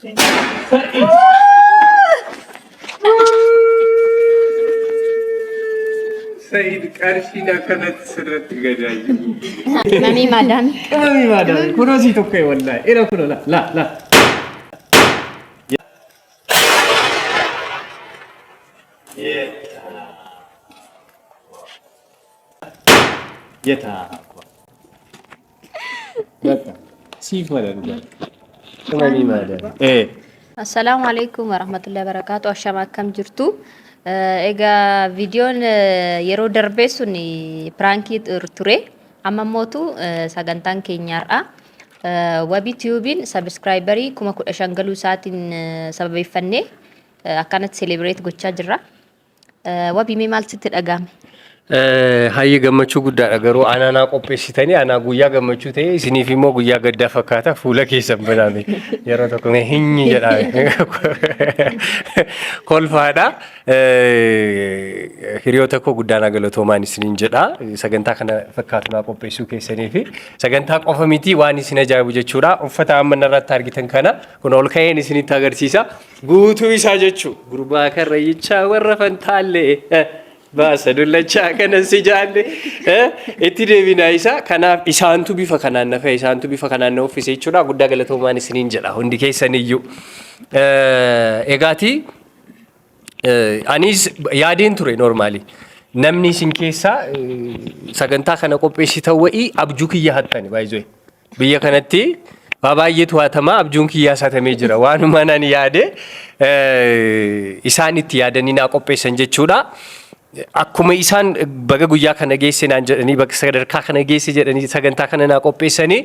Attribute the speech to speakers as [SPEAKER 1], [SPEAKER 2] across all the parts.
[SPEAKER 1] Sa'id. Sa'id qarshiin akkanatti sirratti gadaa jiru.
[SPEAKER 2] Mamii maadaami.
[SPEAKER 1] Qimamii maadaami. Kunoo sii tokko wallaahi. Ila kunoo la la la. Yetaa. Bakka siif mala dhugaa. Qimamii maadaami. Ee.
[SPEAKER 2] Assalaamu alaikum warahmatullahi wabarakatuh. Ashama akkam jirtu? Egaa viidiyoon yeroo darbee sun piraankii ture. Amma mootu sagantaan keenya har'a. Wabii Tiyuubiin sabiskiraayibarii 15,000 galuu isaatiin sababeeffannee akkanatti selebireet gochaa jirra. Wabii mee maal sitti dhaga'ame?
[SPEAKER 1] Hayyee gammachuu guddaadha garuu anaa naa qopheessitanii anaa guyyaa gammachuu ta'e isiniif immoo guyyaa gaddaa fakkaata fuula keessan banaame yeroo tokko mee hinyi jedhame kolfaadha. Hiriyoota koo guddaa naa galatoomaan isiniin jedha sagantaa kana fakkaatu naa qopheessuu keessanii fi sagantaa qofa miti waan isin ajaa'ibu jechuudha uffata amma narratti argitan kana kun ol ka'een isinitti agarsiisa guutuu isaa jechuu gurbaa karrayyichaa warra fantaallee baasa dullachaa kanan si jaalle itti deebinaa isaa kanaaf isaantu bifa kanaan na fe'e isaantu bifa kanaan na uffise jechuudha guddaa galatoomaan isiniin jedha hundi keessaniyyuu. Egaati anis yaadeen ture normaali. Namni isin keessaa sagantaa kana qopheessitan wa'ii abjuu kiyya hattani baay'ee. Biyya kanatti waa baay'eetu hatama abjuun kiyyaas hatamee jira. Waanuma nan yaade isaan itti yaadanii naa qopheessan jechuudha. Akkuma isaan baga guyyaa kana geesse naan jedhanii bakka sadarkaa kana geesse jedhanii sagantaa kana naa qopheessanii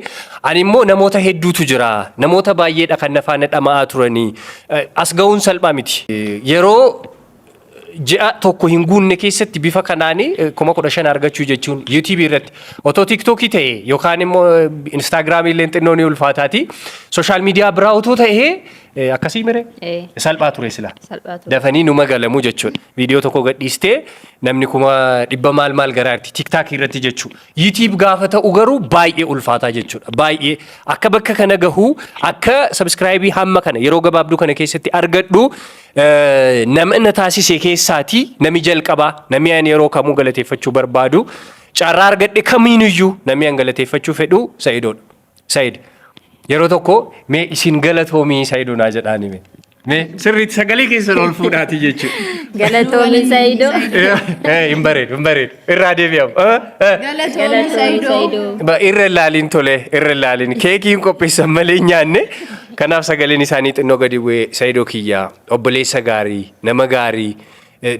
[SPEAKER 1] ani immoo namoota hedduutu jira. Namoota baay'eedha kan na faana dhama'aa turanii. As ga'uun salphaa miti. Yeroo ji'a tokko hin guunne keessatti bifa kanaan 15,000 argachuu jechuun YouTube irratti otoo TikTokii ta'e yookaan immoo Instagramii illee xinnoo ni ulfaataati. Social media biraa otoo ta'e akkasii mire salphaa ture sila.
[SPEAKER 2] Salphaa ture.
[SPEAKER 1] Dafanii numa galamu jechuudha. Viidiyoo tokko gadhiistee namni 100,000 maal maal garaarti TikTok irratti jechuudha. YouTube gaafa ta'u garuu baay'ee ulfaataa jechuudha. Baay'ee akka bakka kana gahuu akka subscribe hamma kana yeroo gabaabduu kana keessatti argadhu nama na taasise keessaatii nami jalqabaa nami ani yeroo kamuu galateeffachuu barbaadu carraa argadhe kamiiniyyuu nami an galateeffachuu fedhu Sa'idoodha. Sa'id yeroo tokko mee isin galatoomii Sa'idoo naa jedhaani mee. Mee sirriitti sagalee keessan ol fuudhaati jechuudha.
[SPEAKER 2] Galatoomi Saidoo.
[SPEAKER 1] Hin bareedu hin bareedu irraa deebi'amu.
[SPEAKER 3] Galatoomi
[SPEAKER 2] Galatoomi
[SPEAKER 3] Saidoo.
[SPEAKER 2] Saidoo.
[SPEAKER 1] Irra ilaaliin tole irra ilaaliin keekii hin qopheessan malee hin nyaanne. Kanaaf sagaleen isaanii xinnoo gadi bu'ee Saidoo kiyyaa obboleessa gaarii nama gaarii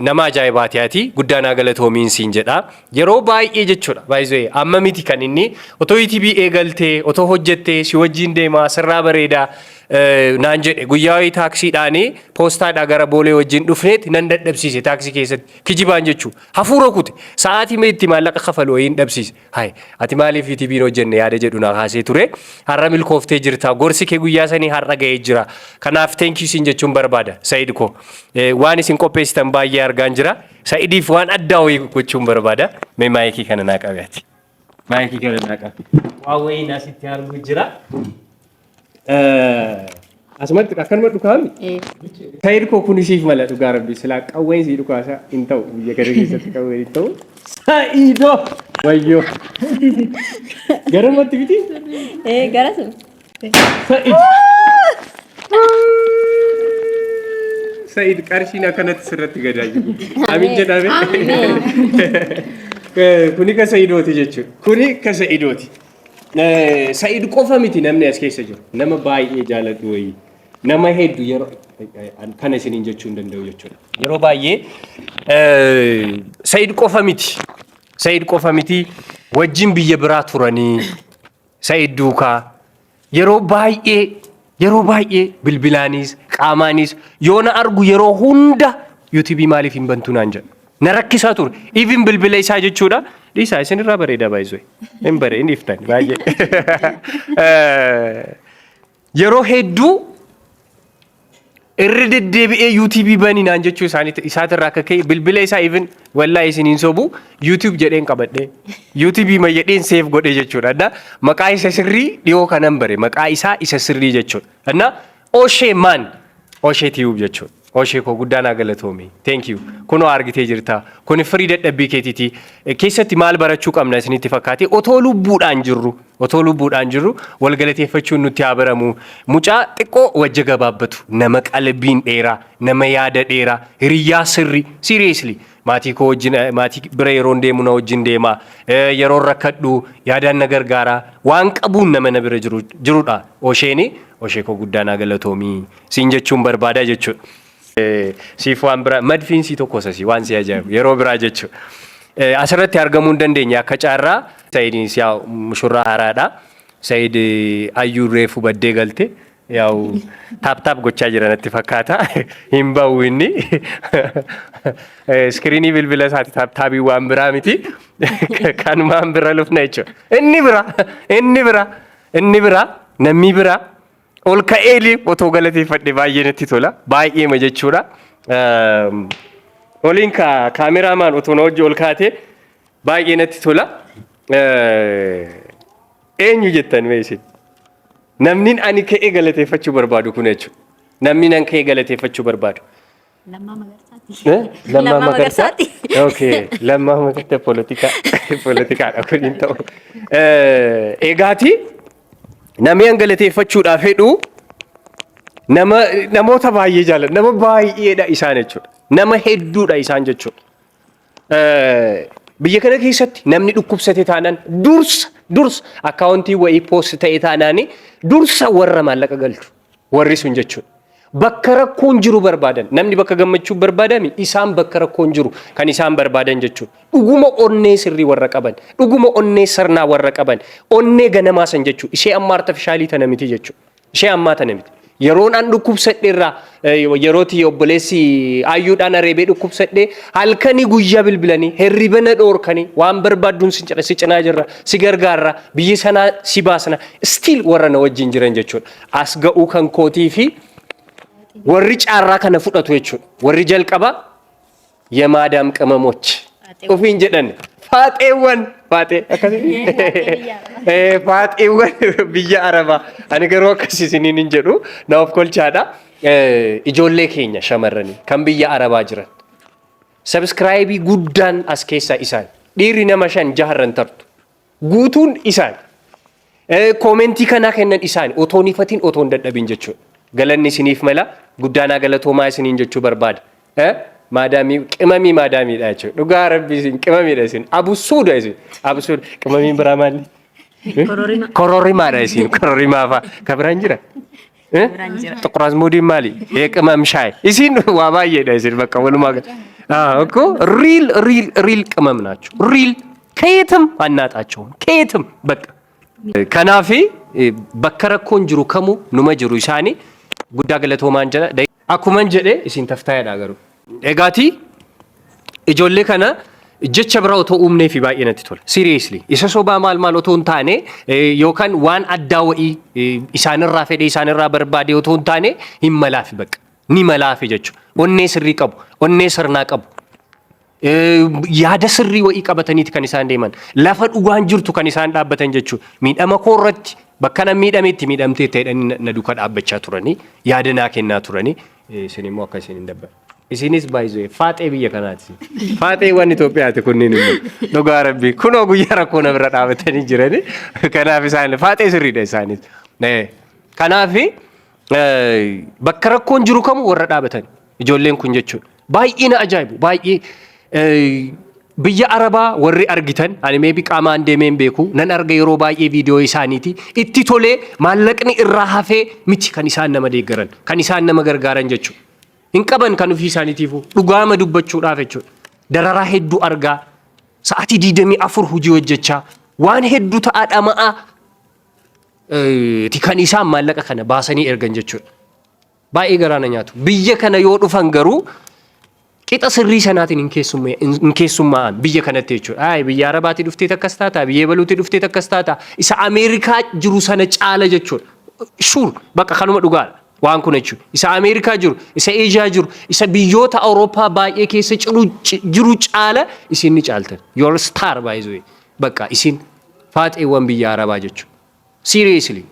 [SPEAKER 1] nama ajaa'ibaati ati guddaa naa galatoomiin siin jedha. Yeroo baay'ee jechuudha baay'ee amma miti kan inni otoo YouTube eegaltee otoo hojjettee si wajjin deemaa sirraa bareedaa naan jedhe guyyaa wayii taaksiidhaanii poostaadhaa gara boolee wajjin dhufneeti nan dadhabsiise taaksii keessatti kijibaan jechuu hafuura kute sa'aatii mee itti maallaqa kafalu wayiin dhabsiise. Hay ati maaliif YouTube hin hojjenne yaada jedhu na kaasee ture. Har'a milkooftee jirta. Gorsi kee guyyaa sanii har'a ga'ee jira. Kanaaf thank you siin jechuun barbaada Sa'id koo. Waan isin qopheessitan baay'ee argaan jira. Sa'idiif waan addaa wayii gochuun barbaada. Mee maayikii kana naa qabi ati. Maayikii kana naa qabi. Waan wayiin asitti arguu jira. Asumatti akkanuma dhukaami. Said koo kun isiif mala dhugaa rabbi silaa qawween sii dhukaasa hin ta'u biyya kana keessatti qawween hin ta'u. Saidoo wayyoo. Garamatti miti?
[SPEAKER 2] Ee gara sun.
[SPEAKER 1] Said. Said qarshiin akkanatti sirratti gadaa jiru. Amin jedhame. Kuni ka Saidooti jechuudha. Kuni ka Saidooti. Sa'id qofa miti namni as keessa jiru. Nama baay'ee jaaladhu wayii. Nama hedduu yeroo kana isiniin jechuu hin danda'u jechuudha. Yeroo baay'ee Sa'id qofa miti. Sa'id qofa miti wajjin biyya biraa turanii Sa'id duukaa yeroo baay'ee yeroo baay'ee bilbilaanis qaamaanis yoo na argu yeroo hunda yuutuubii maaliif hin bantu naan jedha. Na rakkisaa ture. Even bilbila isaa jechuudha. Dhiisaa isinirraa bareeda baay'isee. Hin bare hin iftan baay'ee. Yeroo hedduu irra deddeebi'ee YouTube bani naan jechuu isaatirraa akka ka'e bilbila isaa even wallaahi isin hin sobu YouTube jedheen qabadhe YouTube ma jedheen save godhe jechuudha. Adda maqaa isa sirrii dhiyoo kanan bare maqaa isaa isa sirrii jechuudha. Adda Oshee man, Oshee Tube jechuudha. Oshee koo, guddaa naa galatoomi. Thank you. Kunoo argitee jirta. Kuni firii dadhabbii keetiiti. Keessatti maal barachuu qabna isinitti fakkaate? Otoo lubbuudhaan jirru, otoo lubbuudhaan jirru wal galateeffachuun nutti haa baramu. Mucaa xiqqoo wajja gabaabbatu, nama qalbiin dheeraa, nama yaada dheeraa, hiriyyaa sirrii, seriously. Maatii koo wajjin, maatii bira yeroon deemu na wajjin deema. Yeroon rakkadhu yaadaan na gargaara. Waan qabuun nama na bira jiru jirudha. Osheeni, Oshee koo, guddaa naa galatoomii siin jechuun barbaada jechuudha. Siif waan biraa madfiin sii tokko sasii waan si ajaa'ibu yeroo biraa jechuudha. Asirratti argamuu hin dandeenye akka caarraa. Sa'idiinis yaa mushurraa haaraadha. Sa'id ayyuu reefu baddee galte. Yaa'u tap tap gochaa jira natti fakkaata. Hin bahu inni. Screenii bilbila isaati tap tabii waan biraa miti. Kanumaan bira lufna jechuudha. Inni bira, inni bira, inni bira, namni bira ol ka'eeli otoo galateeffadhe baay'ee natti tola. Baay'eema jechuudha. Oliin cameraman otoo na hojii ol kaate baay'ee natti tola. Eenyu jettan mee isin? Namni ani ka'ee galateeffachuu barbaadu kun jechuudha. Namni nan ka'ee galateeffachuu barbaadu.
[SPEAKER 2] Lammaa Magarsaati.
[SPEAKER 1] Eh? Lammaa
[SPEAKER 2] Lammaa
[SPEAKER 1] Magarsaa?
[SPEAKER 2] Magarsaati.
[SPEAKER 1] Okay, Lammaa Magarsaa poolitikaa poolitikaadha kun hin ta'u. Egaati namni an galateeffachuudhaaf fedhu nama namoota baay'ee jaalladha. Nama baay'eedha isaan jechuudha. Nama hedduudha isaan jechuudha. Biyya kana keessatti namni dhukkubsate taanaan dursa accountii wayii post ta'e taanaan dursa warra maallaqa galchu warri sun jechuudha. Bakka rakkoon jiru barbaadan, namni bakka gammachuu barbaadami, isaan bakka rakkoon jiru kan isaan barbaadan jechuudha. Dhuguma onnee sirrii warra qaban, dhuguma onnee sirnaa warra qaban, onnee ganamaa san jechuudha. Ishee amma artificialii tana miti jechuudha. Ishee ammaa tana miti. Yeroon an dhukkubsadhe irraa, yerooti obboleessi ayyuudhaan areebee dhukkubsadhe, halkanii guyyaa bilbilanii hirriba na dhoorkanii, waan barbaadduun si cina, si cinaa jirra, si gargaarra, biyya sanaa si baasna, still warra na wajjin jiran jechuudha. As ga'uu kan kootii fi warri caarraa kana fudhatu jechuudha. Warri jalqaba የማዳም ቅመሞች ofiin jedhan, faaxeewwan, faaxee akkasii, faaxeewwan biyya Arabaa. Ani garuu akkasii isiniin hin jedhu, na of kolchaadha. Ijoollee keenya shamarranii kan biyya Arabaa jiran subscribeii guddaan as keessaa isaan, dhiirri nama shan jaharran tartu guutuun isaan, commentii kanaa kennan isaan, otoo hin ifatiin, otoo hin dadhabin jechuudha. Galanni isiniif mala, guddaanaa galatoomaa isiniin jechuu barbaada. Maadaamii qimamii maadaamiidha jechuudha. Dhugaa Rabbii isin qimamiidha isin. Abusuudha isin. Abusuudha. Qimamiin biraa maali?
[SPEAKER 2] Kororima.
[SPEAKER 1] Kororimaadha isin. Kororimaa fa'a. Ka biraan jira?
[SPEAKER 2] Biraan jira.
[SPEAKER 1] ጥቁር አዝሙዲን maali? የቅመም ሻይ. Isin waa baay'eedha isin bakka walumaa gala. እኮ real real real ቅመም ናቸው። Real ከየትም አናጣቸውም። ከየትም በቃ። Kanaafi bakka rakkoon jiru kamuu numa jiru isaanii, guddaa galatoomaan jedha. Akkuman jedhe isin taftaa'edha garuu. Egaati ijoollee kana jecha biraa otoo uumnee fi baay'ee natti tola. Seriously, isa sobaa maal maal otoo hin taane, yookaan waan addaa wa'ii isaanirraa fedhee isaanirraa barbaade otoo hin taane, hin malaafi, bakka ni malaafi jechuudha. Onnee sirrii qabu, onnee sirnaa qabu. Yaada sirrii wa'ii qabataniiti kan isaan deeman. Lafa dhugaan jirtu kan isaan dhaabbatan jechuudha. Miidhama koo irratti bakka nan miidhametti miidhamtee ta'edhanii na duuka dhaabbachaa turanii, yaada naa kennaa turanii, isin immoo akka isin hin dabban. Isinis baay'isee faaxee biyya kanaati. Faaxeewwan Itoophiyaati kunniin immoo. Dhugaa Rabbii kunoo guyyaa rakkoo na bira dhaabatanii jirani. Kanaaf isaan faaxee sirriidha isaanis. Kanaaf bakka rakkoon jiru kamuu warra dhaabatan ijoolleen kun jechuudha. Baay'ee na ajaa'ibu, baay'ee. Biyya Arabaa warri argitan, ani maybe qaamaan deemee hin beeku, nan arga yeroo baay'ee viidiyoo isaaniiti, itti tolee maallaqni irraa hafee miti kan isaan nama deeggaran, kan isaan nama gargaaran jechuudha. Hin qaban kan ofii isaaniitiifuu, dhugaama dubbachuudhaaf jechuudha. Dararaa hedduu argaa, sa'aatii 24 hojii hojjechaa, waan hedduu ta'aa dhama'aa ti kan isaan maallaqa kana baasanii ergan jechuudha. Baay'ee garaa na nyaatu. Biyya kana yoo dhufan garuu qixa sirrii sanaatiin hin keessummaa'an biyya kanatti jechuudha. Ayi, biyya Arabaatii dhuftee akkas taata, biyya Baluutii dhuftee akkas taata, isa Ameerikaa jiru sana caala jechuudha. Sure, bakka kanuma dhugaadha. Waan kun jechuudha. Isa Ameerikaa jiru, isa Eeshiyaa jiru, isa biyyoota Awurooppaa baay'ee keessa jiru caala isin ni caaltan. Your star, by the way. Bakka isin faaxeewwan biyya Arabaa jechuudha. Seriously.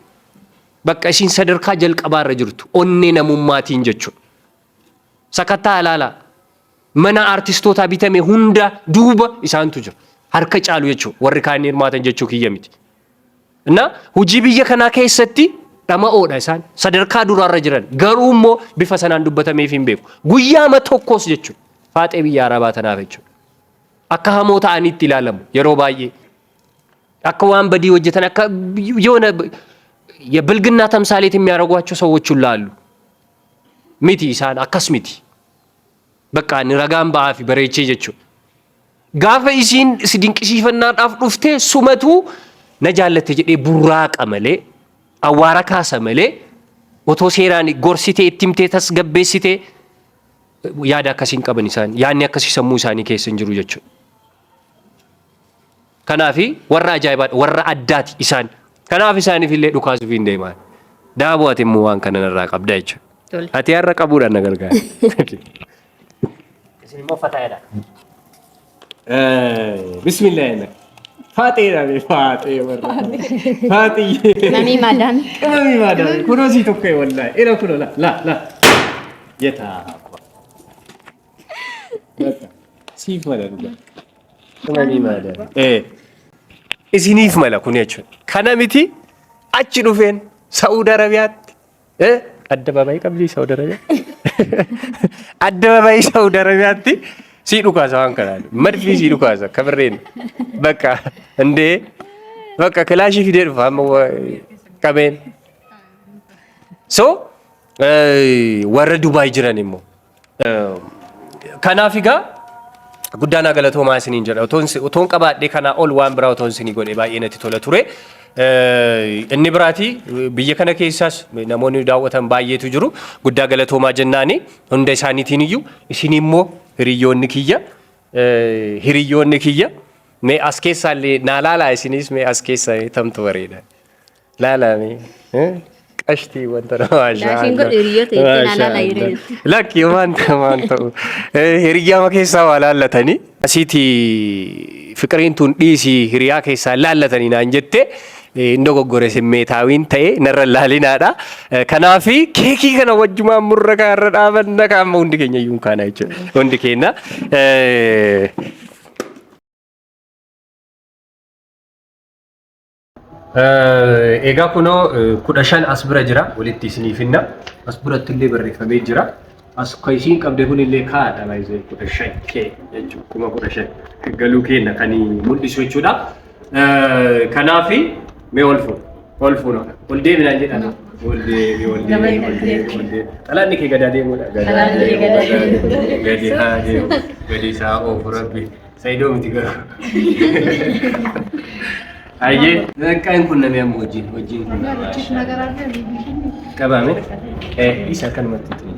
[SPEAKER 1] Bakka isin sadarkaa jalqabaarra jirtu onnee namummaatiin jechuudha. Sakattaa ilaalaa. Mana aartistootaa bitame hunda duuba isaantu jira. Harka caalu jechuudha. Warri kaan hirmaatan jechuu kiyya miti. Na hojii biyya kanaa keessatti dhama'oodha isaan sadarkaa duraarra jiran garuu immoo bifa sanaan dubbatameef hin beeku. Guyyaama tokkos jechuudha. Faaxee biyya arabaa tanaaf jechuudha. Akka hamoo ta'aniitti ilaalamu yeroo baay'ee. Akka waan badii hojjetan akka የሆነ የብልግና ተምሳሌት የሚያደርጓቸው ሰዎች ሁሉ አሉ። Miti isaan akkas miti. Bakka ani ragaan ba'aa fi bareechee jechuudha. Gaafa isiin si dinqisiifannaadhaaf dhuftee sumatu na jaallatte jedhee burraaqa malee awwaara kaasa malee otoo seeraan gorsitee itti himtee tasgabbeessitee yaada akkasii hin qaban isaan yaadni akkasii sammuu isaanii keessa hin jiru jechuudha. Kanaafi warra ajaa'ibaadha warra addaati isaan. Kanaaf isaaniif illee dhukaasuuf hin deeman. Daaboo ati immoo waan kana narraa qabda jechuudha.
[SPEAKER 2] Tole.
[SPEAKER 1] Ati har'a qabuudhaan na gargaara. Isin immoo fataayedha. Bismillah. Faaxeedha faaxee warra. Faaxiyyee.
[SPEAKER 2] Mamii maadaami.
[SPEAKER 1] Qimamii maadaami. Kunoo sii tokko wallaahi. Ira kunoo la la la. Yetaa. Siif mala dhugaa. Qimamii maadaami. Isiniif mala kun jechuudha. Kana miti achi dhufeen Saa'ud Arabiyaatti. Addabaabaayii qabdii Saa'ud Arabiyaa? Addabaabaayii Saa'ud Arabiyaatti sii dhukaasa waan kanaan. Madfii sii dhukaasa kabirreen. Bakka indee bakka kilaashii fidee dhufa amma qabeen. So warra Dubaay jiran immoo. Kanaaf egaa guddaa naa galatoomaa isiniin jedha. Otoon qabaadhee kanaa ol waan biraa otoon isinii godhe baay'ee natti tola ture. Inni biraati biyya kana keessaas namoonni daawwatan baay'eetu jiru. Guddaa galatoomaa jennaani hunda isaaniitiin iyyuu isin immoo hiriyoonni kiyya mee as keessaallee naa laalaa isinis mee as keessaa tamtu bareeda. Laalaa mee qashtii wanta
[SPEAKER 2] Daashiin godhu hiriyoota jettee naa laalaa yeroo jettu.
[SPEAKER 1] Lakki waan waan ta'u hiriyyaama keessaa waa laallatanii asiiti fiqiriin tun dhiisii hiriyaa keessaa laallatanii naan jette hin dogoggore simmeetaawiin ta'e narra laalinaadha. Kanaafi keekii kana wajjumaan murra kaarra dhaabanna kaama hundi keenya iyyuu kaana jechuudha. Hundi keenya. Egaa kunoo 15 as bira jira walitti isiniif hinna. As biratti illee barreeffamee jira. As kan isiin qabde kun illee kaadha baay'ee 15 kee jechuudha 15,000 galuu keenya kan mul'isu jechuudha. Kanaafi mee ol fuudha ol fuudha ol deebinaan jedhama. Ol deebi ol deebi ol deebi ol deebi. Xalaanni kee gadaa deemuudha. Gadaa deemu gadaa deemu gadi haa deemu gadi isaa oofu rabbi. Saayidoo miti garuu. Ayyee Baqqaan kun namni amma wajjin kun qabame isa akkanumatti itti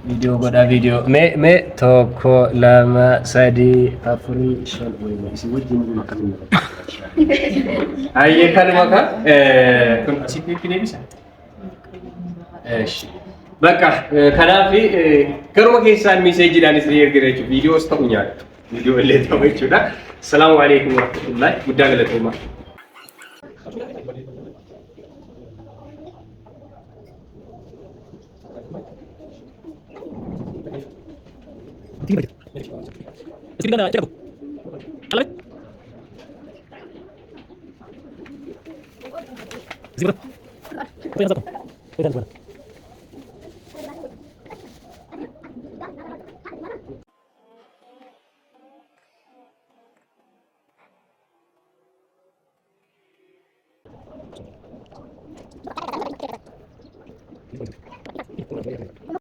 [SPEAKER 1] viidiyoo godhaa viidiyoo mee mee tokko lama sadii afurii shan wayii isin wajjin kun akkamiin. Ayyee kanuma ka kun asitti itti deebisa. Eshi. Bakka kanaaf garuma keessaan miseejiidhaan isin ergina jechuudha. Viidiyoos ta'u nyaattu. Viidiyoo illee ta'u jechuudha. Salaamu alaikum warahmatullahi guddaa galatoomaa.